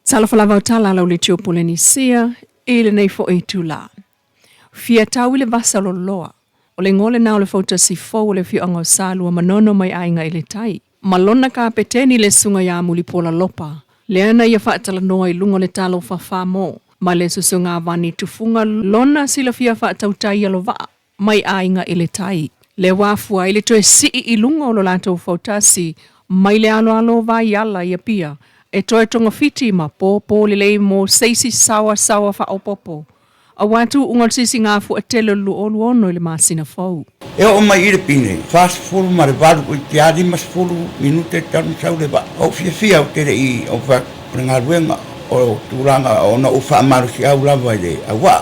Talofa lava o tala lau le tio Polenisia i lenei foi itulā. Fia tau i le vasa loloa. O le igoa lena o le fautasi fou o le afioaga o Salua Manono mai Aiga i le Tai. Ma lona kapeteni le susuga ia Mulipola Lopa, lea na ia faatalanoa i luga o le Talofa Famo ma le susuga a Vani Tufuga lona silafia faatautai alovaa mai Aiga i le Tai. Lea ua afua ai le toe sii i luga o lo latou fautasi mai le aloalo o Vaiala i Apia e toe togafiti ma pōpō lelei mo se isi saoasaoa faaopoopo aua tuuga o le sisigafua tele o le 2026 i le masina fou. E oo mai i le pine, 48 toeitiiti lava 50 minute talu ona sau le vaa. Ou fiafia ou te le i ou fai atu, o le galuega o tulaga ona ou faamalosiau lava i le auaa,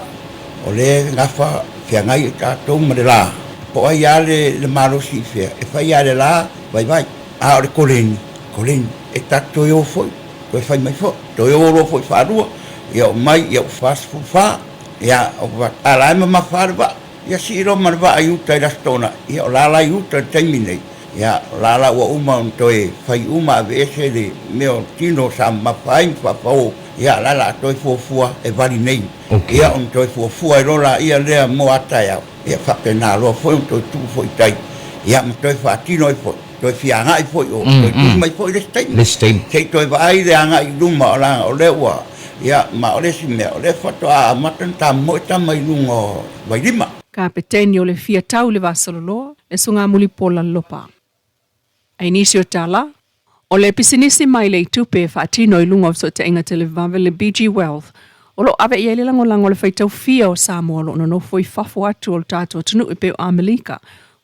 o lea e gafa feagai ai tatou ma le la. Po o ai lava le malosi i fea, e fai lava e le la vaivai. A o le koleni, koleni, e ta te toe o foi, toe fai mai foi, toe o loa foi faalua, ia oo mai, ia ua 44, ia, a o la e mamafa lava le vaa. Ia sii loa ma le vaa i uta i le Aso Toonai, ia o la la i uta i le taimi nei, ia o la la ua uma ona toe fai uma aveese le mea o tino sa mamafa ai ma faapao, ia o la la a toe fuafua e vali nei. Ia ona toe fuafua ai loa laia lea mo a taeao, ia faapena loa foi ona toe tuu foi i tai, ia ma toe faatino ai foi, toe fia agai foi o, toe tuu mai foi le isi taimi, se i toe vaai le agai i luma o la o lea ua, ia ma o le isi mea, o lea faatoa amata ona tamomoe tama i luga o Vailima. Kapeteni o le fia tau i le Vasololoa, le Susuga Mulipola Lopa. A i nisi o tala, o le pisinisi mai le itupe e faatino i luga o fesootaiga televave le BG Wealth, o lo o ave i ai le lagolago a le faitau fia o Samoa o lo o nonofo i fafo atu o le tatou atunuu e pei o Amelika,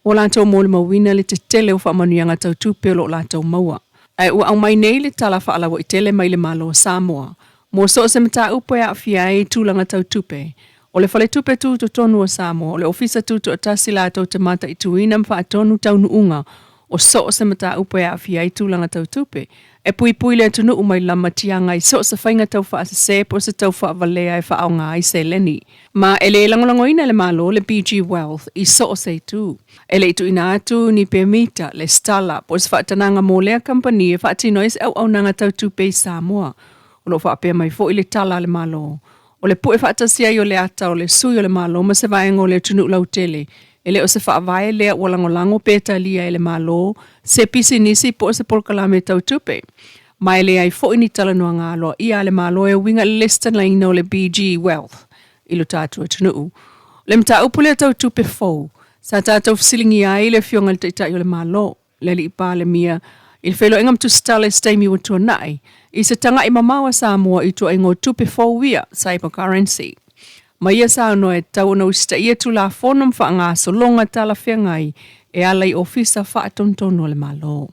ua latou molimauina le tetele o faamanuiaga tau tupe o lo o latou maua. Ae ua aumai nei le tala faalauaitele mai le Malo o Samoa mo so o se mataupu e aafia ai tulaga tau tupe. O le Faletupe Tutotonu o Samoa, o le Ofisa Tutoatasi latou te mataituina ma faatonu taunuuga o so o se mataupu e aafia ai tulaga tau tupe, e puipui le atunuu mai lamatiaga i so o se faiga tau faasese po o se tau faavalea e faaaoga ai seleni. Ma e le lagolagoina e le Malo le BG Wealth i so o se itu. E le i tuuina atu ni pemita, lesitala, po o se faatanaga mo lea kamupani e faatino ai se auaunaga tau tupe i Samoa. O lo o faapea mai foi le tala a le Malo, o le pue faatasi ai o le ata o le sui o le Malo ma se vaega o le atunuu lautele, e le o se faavae lea ua lagolago pe talia e le Malo se pisinisi po o se polokalame tau tupe. Ma e leai foi ni talanoaga aloaia a le Malo e uiga i le lesitalaina o le BG Wealth i lo tatou atunuu. O le mataupu lea tau tupe fou, sa tatou fesiligia ai le Afioga i le Taitai o le Malo, le Alii Palemia, i le feiloaiga ma tusitala i se taimi ua tuanai, i se taga'i mamao a Samoa i ituaiga o tupe fou ia, cyber currency. Ma ia saunoa e tatau ona usitaia Tulafono ma faagasologa talafeagai e ala i Ofisa Faatonutonu a le Malo.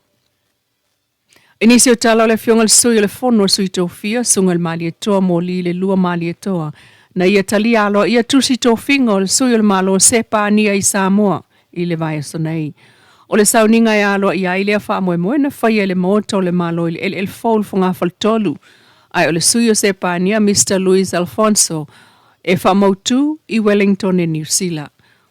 I nisi o tala o le Afioga i le Sui o le Fono a Sui Tofia, Susuga i le Malietoa Moli le Lua Malietoa, na ia talia aloaia tusi tofiga o le Sui o le Malo Sepania i Samoa i le vaiaso nei. O le sauniga e aloaia ai lea faamoemoe na faia e le Maota o le Malo i le eleele fou i le Fogafaletolu, ae o le Sui o Sepania Mister Luis Alfonso e faamautu i Wellington e Niu Sila.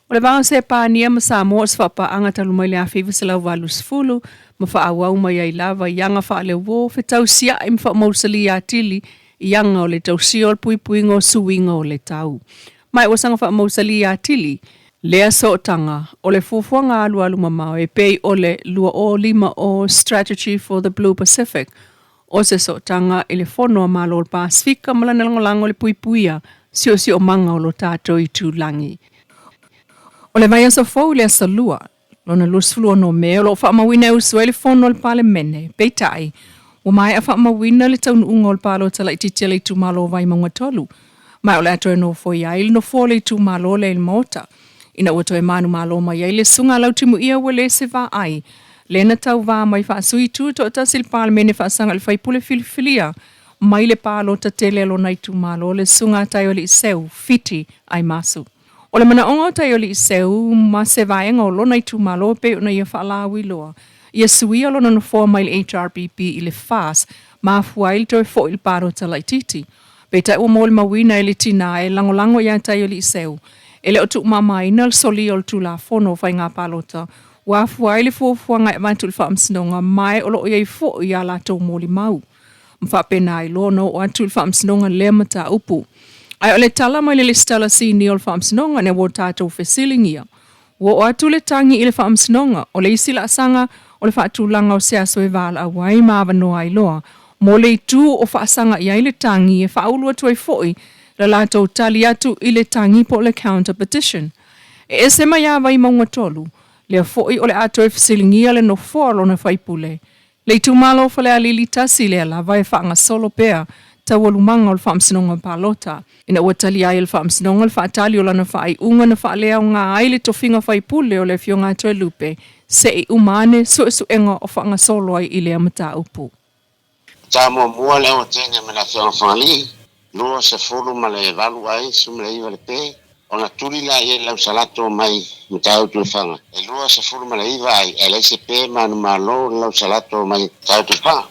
O le va o Sepania ma Samoa o se faapaaga talu mai le 1980 ma faaauau mai ai lava i aga faaleuo, fetausia'i ma faamausali atili i aga o le tausia o le puipuiga o suiga o le tau. Ma ua saga faamausali atili lea sootaga o le fuafuaga alualu mamao e pei o le 2050 Strategy for the Blue Pacific, o se sootaga i le Fono a Malo o le Pasefika ma lana lagolago i le puipuia siosiomaga o lo tatou itulagi. O le vaiaso fou i le aso Lua, lona 26 Me, o lo o faamauina e usu ai le Fono a le Palemene, peitai, ua maea faamauina le taunuuga o le palota laitiiti a le itumalo o Vaimauga 3, ma o le a toe nofoia ai le nofoa o le itumalo lea i le Maota, ina ua toe manumalo mai ai le Susuga a Lautimuia Uelese Vaai, lea na tauva mai faasui tutoatasi i le Palemene faasaga i le faipule filifilia mai le palota tele a lona itumalo, le Susuga a Taioaliiseu Fiti Aimasu. O le manaoga o Taioaliiseu ma se vaega o lona itumalo e pei ona ia faalauiloa, ia suia lona nofoa mai le HRPP i le FAS, mafua ai le toe foi i le palota laitiiti. Peitai ua molimauina e le tinā e lagolago iā Taioaliiseu, e le o tuumamaina le solia o le Tulafono o Faiga Palota ua afua ai le fuafuaga e avatu i le Faamasinoga ma e o lo o i ai foi a latou molimau. Ma faapena ai loa ona oo atu i le Faamasinoga lea mataupu. Ae o le tala mai le Lesitala Sinia o le Faamasinoga ina ua tatou fesiligia, Ua oo atu le tagi i le Faamasinoga, o le isi laasaga o le faatulaga o se aso e valaau ai ma avanoa ai loa mo le itu o faasaga i ai le tagi e faaulu atu ai foi le latou tali atu i le tagi po o le counter petition. E ese mai a Vaimauga 3, lea foi o le a toe fesiligia le nofoa o lona faipule Le itumalo o Falealili 1 lea lava e faagasolo pea taualumaga o le Faamasinoga Palota, ina ua talia ai e le Faamasinoga le faatali o lana faaiuga na faaleaoga ai le tofiga faipule o le Afioga a Toelupe se i uma ane suesuega o faagasolo ai i lea mataupu. Ta muamua le aoteine ma le Afioga Fagalii, 28 ai 19 le pe, ona tuli la i ai le Lausalato mai Matautu e Faga, e 29 ai, ae leai se pe manumalo le Lausalato mai Matautu e Faga.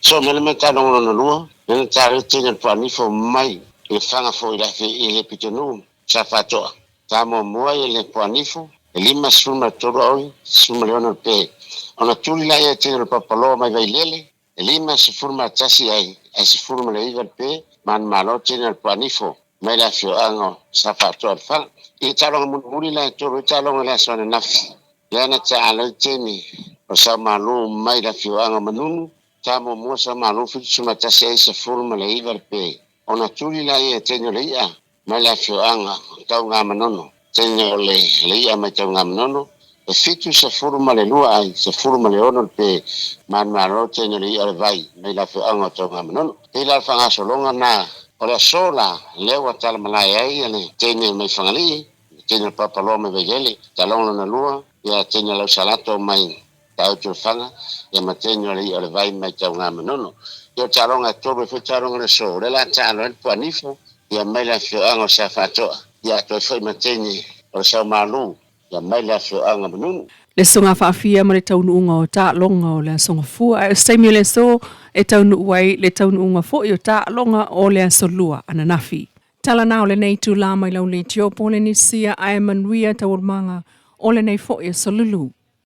So mea le mea taaloga lona lua, lea na taalo ai teine o le Poanifo mai le Faga foi i le afe i le pitonuu sa Faatoa. Ta muamua i le Poanifo, e 53 aoi, 16 le pe. Ona tuli la i ai teine o le Papaloa mai Vailele, E 51 ai, ae 19 le pe, manumalo tele o le Poanifo mai le afioaga o Safaatoa i le Fala. I le taaloga mulimuli la e tolu ai taaloga i le aso ananafi, lea na taaalo ai teni o Saumalu mai le afioaga o Manunu, ta muamua Saumalu 71 ai 19 le pe. Ona tuli laia e teni o le i'a mai le afioaga o Taugamanono, teine o le i'a mai Taugamanono, e 72 ai 16 le pe manumalo teine o le i'a o le vai mai le afioaga o Taugamanono. Pei la o le faagasologa na o le aso la lea ua talamalae ai le teine mai Fagalii, le teine o le Papaloa mai Vailele, taaloga lona lua, ia teine o Lausalato mai Tautulefaga, ia ma teine o le i'a o le vai mai Taugamanono. Ia o taaloga e tolu ai foi taaloga o le aso, o lea la taalo ai le Puanifo, ia mai le afioaga o Safaatoa, ia atoa ai foi ma teine o le Saumalu, ia mai le afioaga o Manunu. Le soga faafia ma le taunuuga o taaloga o le Aso Gafua, ae o se taimi o le aso e taunuu ai le taunuuga foi o taaloga o le Aso Lua ananafi. Tala na o lenei itula mai lau leitio Polenisia ae manuia taualumaga o lenei foi aso lulu.